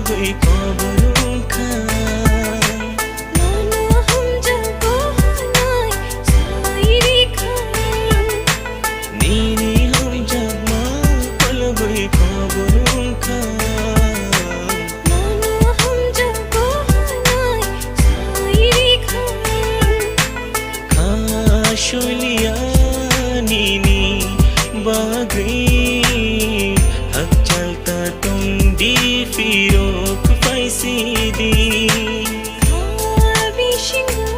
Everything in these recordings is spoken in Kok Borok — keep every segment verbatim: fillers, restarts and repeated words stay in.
Ui koborum kha. Nono hamjago hanai sai rikha. Nini hamjakma kologwi koborum kha. Nono hamjago hanai sai rikha. Kha suliya nini bagwi hakchal ta tongdi phirok phaisidi. Kha bisingo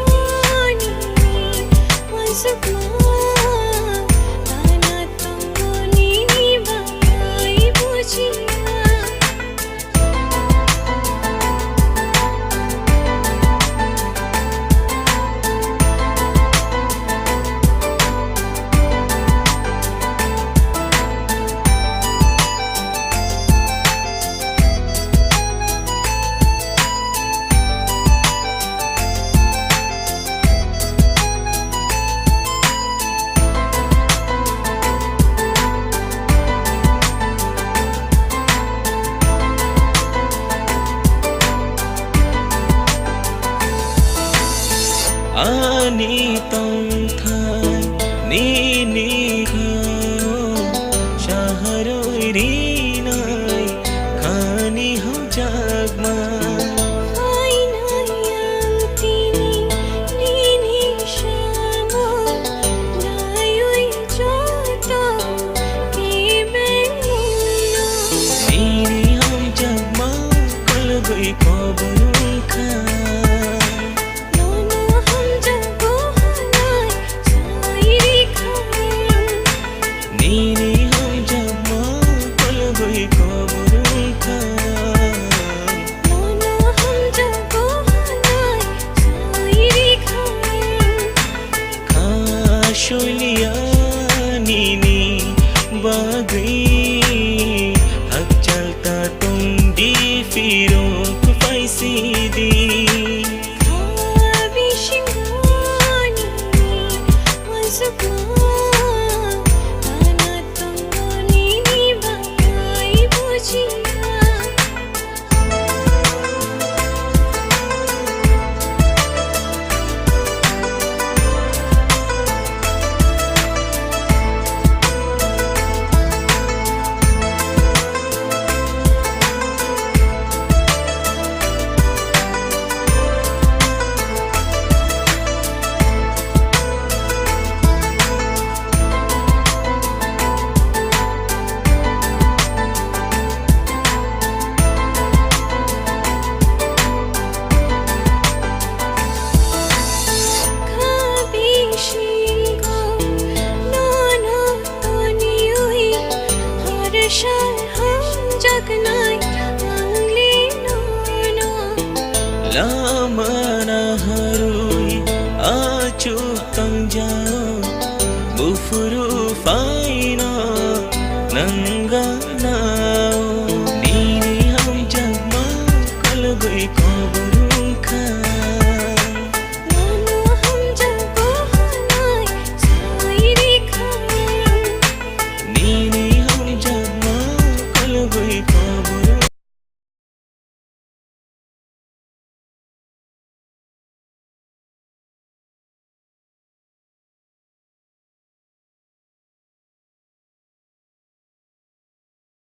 nini uansukma tana tongo nini bagwi bujiya. Ani tongthai nini khao saharoi rinai khani hamjakma. Hainai ang tini nini samung naiwi joto kibeng mungno. Nini hamjakma kologwi koborum kha. Nono hamjago hanai sai rikha. Nini hamjakma kologwi koborum kha. Nono hamjago hanai sai rikha. Kha suliya nini bagwi hakchal ta tongdi phirok phaisidi. Kha bisingo nini uansukma tana tongo nini bagwi bujiya. Kha bisingo nono toniwi harsa hamjaknai ang le nono. Lama naharwi achuk tangjao, buphuru phaino nangganao. Nini hamjakma kologwi koborum kha. Nono hamjago hanai sai rikha. Nini hamjakma kologwi koborum